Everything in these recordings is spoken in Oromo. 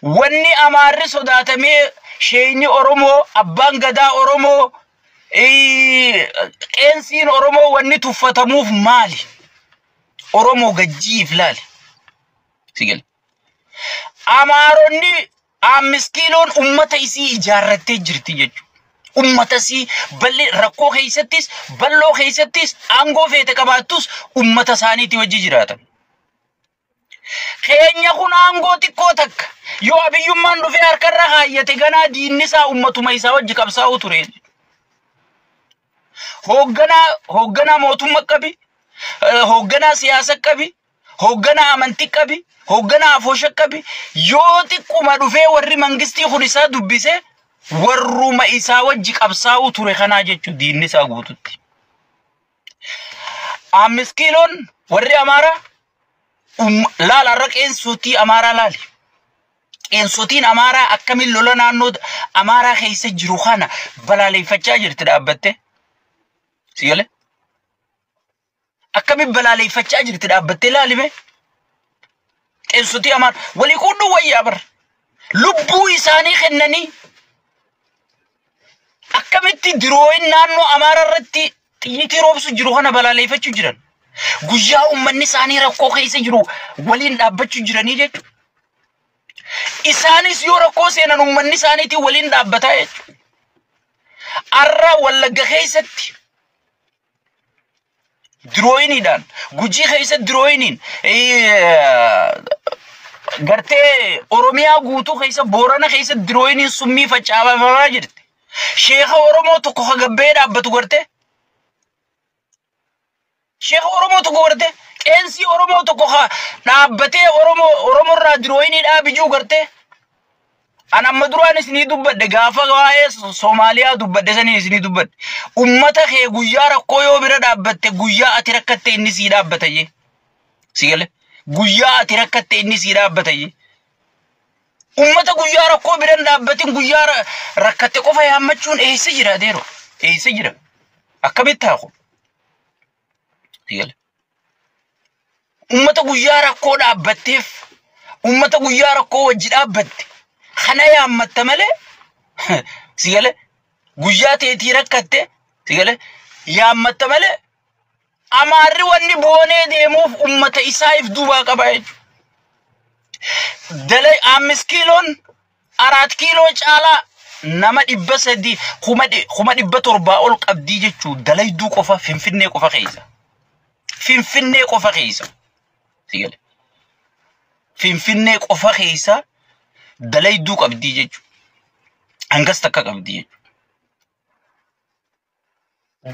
Wanni Amaarri sodaatamee sheeyni Oromoo, abbaan gadaa Oromoo, qeensiin Oromoo wanni tuffatamuuf maali? Oromoo gajjiif laali. Sigale. Amaaronni Ammiskiiloon ummata isii ijaarrattee jirti jechuudha. Ummata isii bal'ee rakkoo keessattis bal'oo keessattis aangoo feete qabaattus ummata isaaniitii wajji jiraatan. Keenya kun aangoo xiqqoo takka yoo abiyyummaan dhufee harkarra kaayyate ganaa diinni isaa ummatuma isaa wajji qabsaa'u ture. Hoogganaa mootummaa qabi, hoogganaa siyaasa qabi, hoogganaa amantii qabi, hoogganaa afoosha qabi. Yoo xiqquma dhufee warri mangistii kun isaa dubbise warruma isaa wajji qabsaa'u ture kanaa jechuun diinni isaa guututti. Ammiskiiloon warri Amaaraa laala irra qeensotii Amaaraa laali. Qeensotiin Amaaraa akkamiin lola naannoo Amaaraa keessa jiru kana balaaleffachaa jirti dhaabbatte. Si galee? Akkamiin balaaleffachaa jirti dhaabbattee laalime? Qeensotii Amaaraa walii quudhuu wayyaa bara. Lubbuu isaanii kennanii akkamitti dirooyin naannoo Amaaraa irratti xiyyiitii roobsu jiru kana balaaleffachuu jiran. Guyyaa uummanni isaanii rakkoo keessa jiru waliin dhaabbachuu jiranii jechuudha. Isaanis yoo rakkoo seenan uummanni isaaniitiin waliin dhaabbataa jechuudha. Arra Wallagga keessatti dirooyiniidhaan, Gujii keessatti dirooyiniin, gartee Oromiyaa guutuu keessa Boorana keessatti dirooyiniin summii facaafamaa jirti. Sheeka Oromoo tokko hagabbee dhaabbatu gartee. Sheeka Oromoo tokko gartee qeensii Oromoo tokko dhaabbatee Oromoo Oromoorraa dirooyinii dhaabijuu gartee. An amma duraan isinii dubbadhe gaafa waa'ee Soomaaliyaa dubbadhe sanii isinii dubbadhe. Ummata kee guyyaa rakkoo yoo bira dhaabbatte guyyaa ati rakkatte inni sii dhaabbata jee. Si gale? Guyyaa ati rakkatte inni sii dhaabbata jee. Ummata guyyaa rakkoo bira hin dhaabbatin guyyaa rakkatte qofa yaammachuun eessa jira adeero? Eessa jira? Akkamitti haa kun? Si gale? Ummata guyyaa rakkoo dhaabbatteef ummata guyyaa rakkoo wajji dhaabbatte kana yaammatta malee si gale guyyaa teetii rakkatte si gale yaammatta malee Amaarri wanni boonee deemuuf ummata isaa if duubaa qaba jechuudha. Dalai 5 kiiloon 4 kiiloo caalaa nama 300 700,000 ol qabdii jechuudha. Dalayduu qofa Finfinnee qofa keessa. Finfinnee qofa keessa. Si gale. Finfinnee qofa keessa dalayduu qabdii jechuudha. Hangas takka qabdii jechuudha.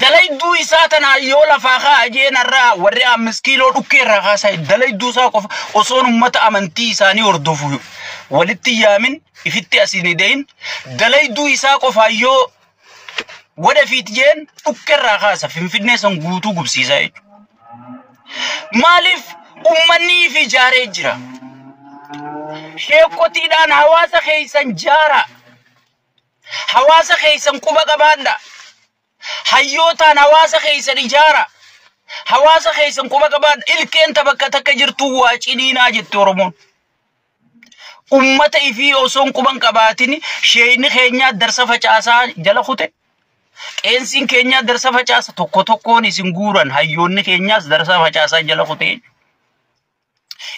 Dalayduu isaa tanaa yoo lafaa kaa jeen irraa warri 5 kiiloo dhukkee irraa kaasaa dalayduu isaa qofa osoon ummata amantii isaanii hordofu walitti yaamin ifitti asiin hidhein dalayduu isaa qofaa yoo wadafiit jeen dhukkee irraa kaasa Finfinnee san guutuu gubsiisaa jechuudha. Maaliif ummanni fi ijaaree jira? Sheekotiidhaan hawaasa keessan jaara. Hawaasa keessan quba qabaadha. Hayyootaan hawaasa keessan ijaara. Hawaasa keessan quba qabaadha. Ilkeen bakka takka jirtu waa ciniinaa jette Oromoon. Ummata ifii osoo hin quban qabaatin sheeyni keenyaa darsa facaasaa jala kute. Qeensiin keenyaa darsa facaasa tokko tokkoon isin guuran hayyoonni keenyaas darsa facaasaa jala kute.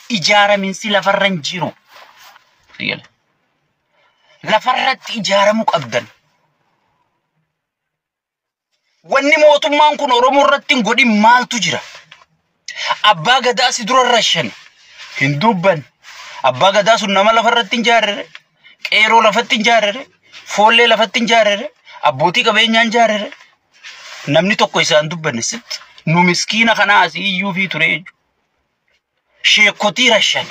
Ijaaraminsi lafarra hin jiru. Lafarratti ijaaramuu qabdan. Wanni mootummaan kun Oromoo irratti hin godhin maaltu jira? Abbaa gadaa si dura rashan hin dubban. Abbaa gadaa sun nama lafarratti hin jaarrere, qeeroo lafatti hin jaarrere, foollee lafatti hin jaarrere, abbootii qabeenyaa hin jaarrere. Namni tokko isaan dubbanne sitti nu miskiina kanaa asii iyyuu fi ture jechuudha. Sheekotii rashan.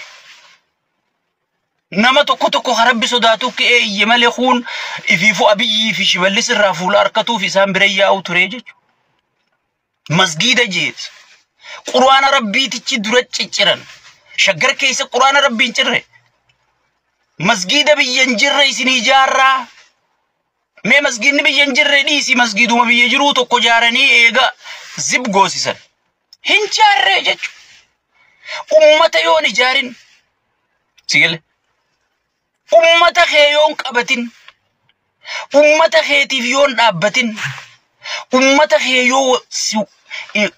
Nama tokko tokko harabbi sodaatu ka'ee iyye malee kun ifiifuu Abiyyii fi Shimallis irraa fuula harkatuuf isaan bira yaa'u ture jechuudha. Masgiida jeet. Quraana rabbiitichi dura cicciran. Shaggar keessa quraana rabbii hin cirre. Masgiida biyya hin jirre isin ijaarraa. Mee masgiidni biyya hin jirre dhiisi masgiiduma biyya jiruu tokko ijaaranii eega zib goosisan. Hin jaarree jechuudha. Ummata yoon ijaarin. Sigale. Ummata kee yoon qabatin, ummata keetiif yoon dhaabbatin, ummata kee yoo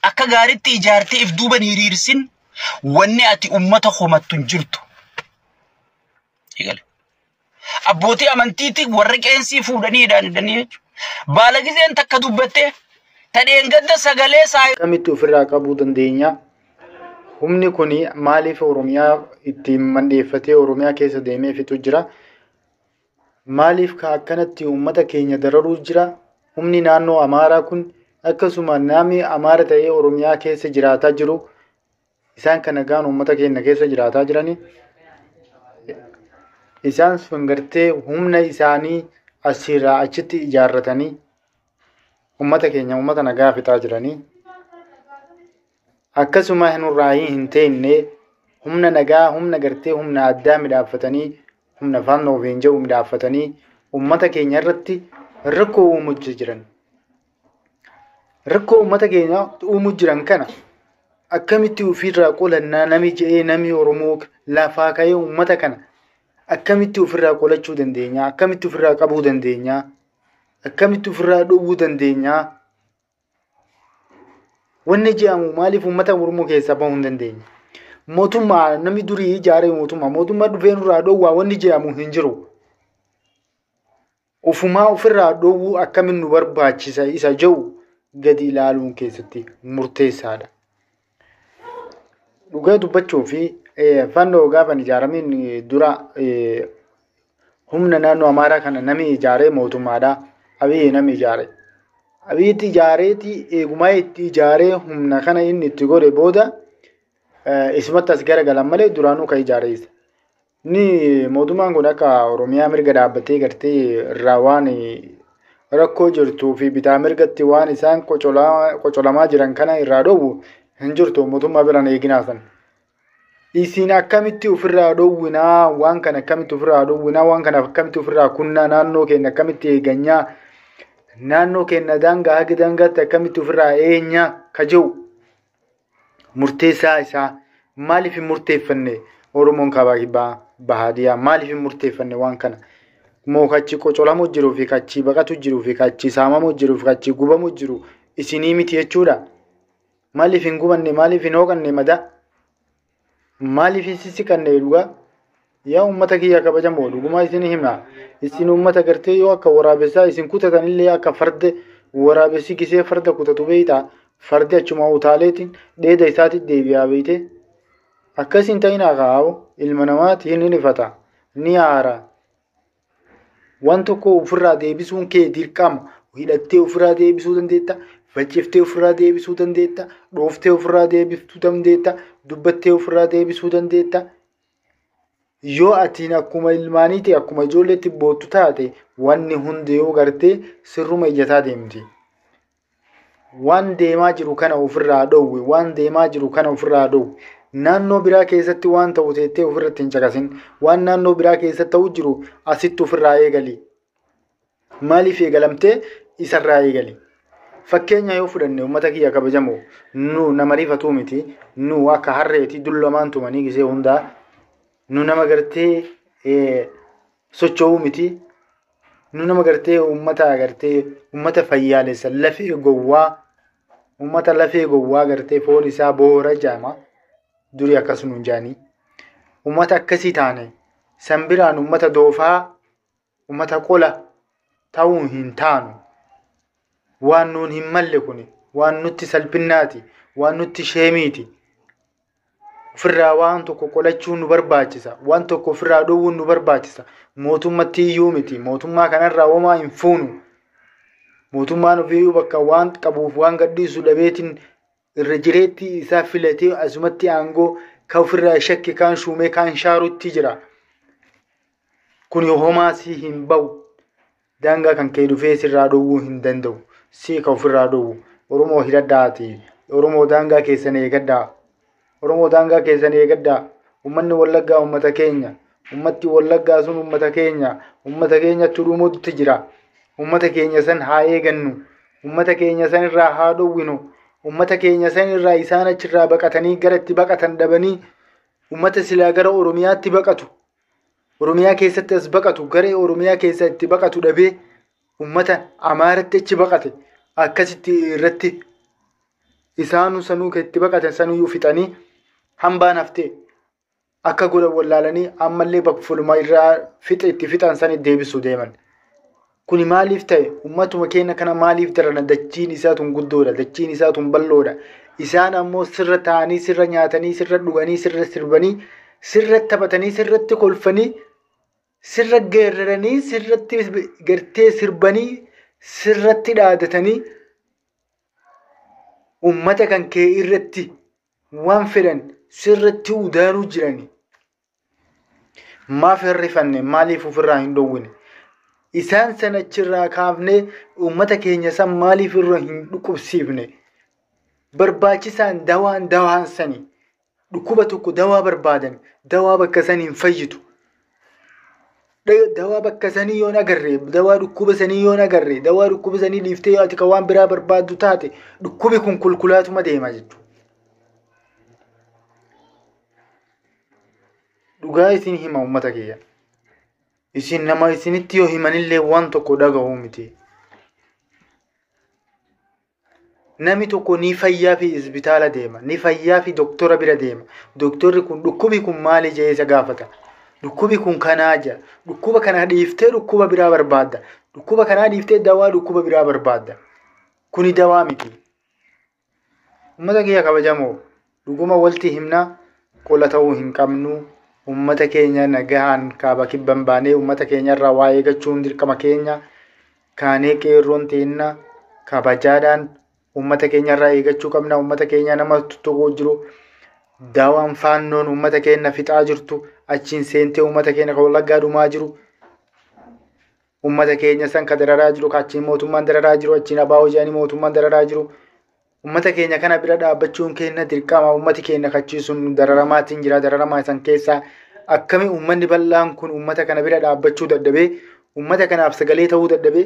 akka gaariitti ijaartee if duuban hiriirsin, wanni ati ummata homattu hin jirtu. Abbootii amantiitti warri qeensii fuudhanii hidhaan hidhanii jechuudha. Baala gizeen takka dubbattee tadheen gadda sagalee saa Akkamitti ofirraa qabuu dandeenya? Humni kun maaliif Oromiyaa ittiin mandheeffatee Oromiyaa keessa deemee fixu jira? Maaliif ka akkanatti uummata keenya dararuu jira? Humni naannoo Amaaraa kun, akkasuma namni Amaara ta'ee Oromiyaa keessa jiraataa jiru, isaan kana gaan uummata keenya keessa jiraataa jirani. Isaan sun gartee humna isaanii asirraa achitti ijaarratanii uummata keenya, uummata nagaa fixaa jiranii. Akkasuma nurraa hin teenne, humna nagaa, humna gartee humna addaa midhaaffatanii, humna faannoo ofiin jedhu midhaaffatanii uummata keenya irratti rakkoo uumuu jiran. Rakkoo uummata keenya uumuu jiran kana akkamitti ofirraa qolannaa nami jedhee, nami Oromoo lafaa ka'ee uummata kana akkamitti ofirraa qolachuu dandeenya? Akkamitti ofirraa qabuu dandeenya? Akkamitti ofirraa dhowwuu dandeenya? Wanni jedhamu maaliif uummata Oromoo keessaa bahuu hin dandeenye? Mootummaa namni durii ijaaree, mootummaa dhufee nurraa dhowwaa wanni jedhamu hin jiru. Ofumaa ofirraa dhowwuu akkamiin nu barbaachisa isa jedhu gadi ilaaluun keessatti murteessaadha. Dhugaa dubbachuu fi fannoo gaafa hin ijaaramin dura humna naannoo Amaaraa kana nami ijaaree mootummaadha. Abiyyi nami ijaare. Abiyyitti ijaareeti, eegumaa itti ijaaree humna kana inni itti godhe booda isumatti as garagalan malee duraanuu kan ijaare isa. Inni mootummaan kun akka Oromiyaa mirga dhaabbatee gartee irraa waan rakkoo jirtuu fi bitaa mirgatti waan isaan qocolamaa jiran kana irraa dhowwu hin jirtu, mootummaa biraan eeginaa san. Isin akkamitti ofirraa dhowwinaa? Waan kana akkamitti ofirraa dhowwinaa? Waan kana akkamitti ofirraa kunnaa? Naannoo keenya akkamitti eeganyaa? Naannoo keenya daangaa haga daangaatti akkamitti ofirraa eenyaa ka jiru murteessaa isaa maaliif hin murteeffanne? Oromoon kaabaa, kibbaa, bahaadiyaa maaliif hin murteeffanne waan kana? Moo kachi qocolamu jiruu fi kachi baqatu jiruu fi kachi saamamu jiruu fi kachi gubamu jiru isinii miti jechuudha. Maaliif hin gubanne? Maaliif hin hooqanne madaa? Maaliif hin sissiqanne dhugaa? Yaa uummata kiyya kabajamoo, dhugumaa isin hima. Isin uummata gartee yoo akka waraabessaa isin kutatanillee, akka farda waraabessi gisee farda kutatu beeytaa, fardi achuma utaaleetiin dheeda isaatti deebi'aa beeyte. Akkas hin ta'inaa kaa'u, ilma namaati ni rifata, ni aara. Waan tokko ofirraa deebisuun kee dirqama. Hidhattee ofirraa deebisuu dandeetta. Facciftee ofirraa deebisuu dandeetta. Dhooftee ofirraa deebisuu dandeetta. Dubbattee ofirraa deebisuu dandeetta. Yoo atiin akkuma ilmaaniiti, akkuma ijoolleetti boottu taate, wanni hundi yoo gartee sirruma ijjataa deemti. Waan deemaa jiru kana ofirraa dhowwi. Waan deemaa jiru kana ofirraa dhowwi. Naannoo biraa keessatti waan ta'u teettee ofirratti hin caqasin. Waan naannoo biraa keessatti ta'u jiru asitti ofirraa eegali. Maaliif eegalamtee isarraa eegali? Fakkeenya yoo fudhanne, uummata kiyya kabajamoo, nu nama rifatuu miti. Nu akka harreeti dullamaan tumanii gisee hundaa. Nu nama gartee socho'uu miti. Nu nama gartee uummata gartee uummata fayyaalessa, lafee gowwaa, uummata lafee gowwaa gartee foon isaa boora jaama durii akkasuma hin jaanii. Uummata akkasii taane san biraan uummata doofaa, uummata qola ta'uu hin taanu. Waan nuun hin malle kuni waan nutti salphinnaati, waan nutti sheemiiti. Ofirraa waan tokko qolachuun nu barbaachisa. Waan tokko ofirraa dhowwuun nu barbaachisa. Mootummatti iyyuu miti. Mootummaa kanarraa homaa hin fuunu. Mootummaan ofiiyyuu bakka waan qabuuf waan gadhiisu dhabeetiin irra jireetti isaa filatee asumatti aangoo kan ofirraa shakke kaan shuumee kaan shaarutti jira. Kun homaa si hin bahu. Daangaa kan kee dhufee sirraa dhowwuu hin danda'u. Si ka ofirraa dhowwu. Oromoo hidhadhaati. Oromoo daangaa keessan eegadhaa. Oromoo daangaa keessan eegadhaa. Uummanni Wallaggaa uummata keenya. Ummatti Wallaggaa sun uummata keenya. Uummata keenyatti dhumuutti jira. Uummata keenya san haa eegannu. Uummata keenya san irraa haa dhowwinu. Uummata keenya san irraa isaan achirraa baqatanii gara itti baqatan dhabanii, uummata silaa gara Oromiyaatti baqatu. Oromiyaa keessatti as baqatu garee Oromiyaa keessa itti baqatu dhabee uummata Amaaratti achi baqate akkasitti irratti isaanuu sanuu itti baqatan sanuyyuu fixanii hambaan haftee akka godhan wallaalanii ammallee bakka fuluma irraa fixe itti fixan sani deebisuu deeman. Kuni maaliif ta'e? Uummatuma keenya kana maaliif darana? Dachiin isaa tun guddoodha. Dachiin isaa tun bal'oodha. Isaan ammoo sirra taa'anii, sirra nyaatanii, sirra dhuganii, sirra sirbanii, sirra taphatanii, sirratti kolfanii, sirra geeraranii, sirratti gartee sirbanii, sirratti dhaadatanii uummata kan kee irratti waan fedhan sirratti udaanuu jirani. Maaf hirrifanne? Maaliif ofirraa hin dhowwine? Isaan sana achirraa kaafnee uummata keenya san maaliif irra hin dhukkubsiifne? Barbaachisaan dawaan dawaan sani. Dhukkuba tokko dawaa barbaadan dawaa bakka sanii hin fayyitu. Dawaa bakka sanii yoon agarre, dawaa dhukkuba sanii yoon agarre, dawaa dhukkuba sanii dhiiftee yoo ati kan waan biraa barbaaddu taate dhukkubi kun kulkulaatuma deema jechuudha. Dhugaa isin hima uummata kiyya. Isin nama isinitti yoo himanillee waan tokko dhaga'uu miti. Namni tokko ni fayyaa fi isbitaala deema, ni fayyaa fi doktora bira deema. Doktorri kun dhukkubi kun maali jedhee isa gaafata. Dhukkubi kun kanaa jedha. Dhukkuba kana dhiiftee dhukkuba biraa barbaadda. Dhukkuba kanaa dhiiftee dawaa dhukkuba biraa barbaadda. Kuni dawaa miti. Uummata kiyya kabajamoo dhuguma walti himnaa qola ta'uu hin qabnu. Uummata keenya nagahaan kaaba kibban baanee uummata keenya irraa waa eeggachuun dirqama keenya. Kaanee qeerroon teenna kabajaadhaan uummata keenya irraa eeggachuu qabna. Uummata keenya nama tuttuquu jiru. Daawaan faannoon uummata keenya fixaa jirtu achiin seentee uummata keenya kan Wallaggaa dhumaa jiru. Uummata keenya san ka dararaa jiru, ka achiin mootummaan dararaa jiru, achiin abaa'oo jedhanii mootummaan dararaa jiru. Uummata keenya kana bira dhaabbachuun keenya dirqama. Uummati keenya kachiisuun dararamaatiin jira. Dararamaa san keessaa akkami uummanni bal'aan kun uummata kana bira dhaabbachuu dadhabee uummata kanaaf sagalee ta'uu dadhabee.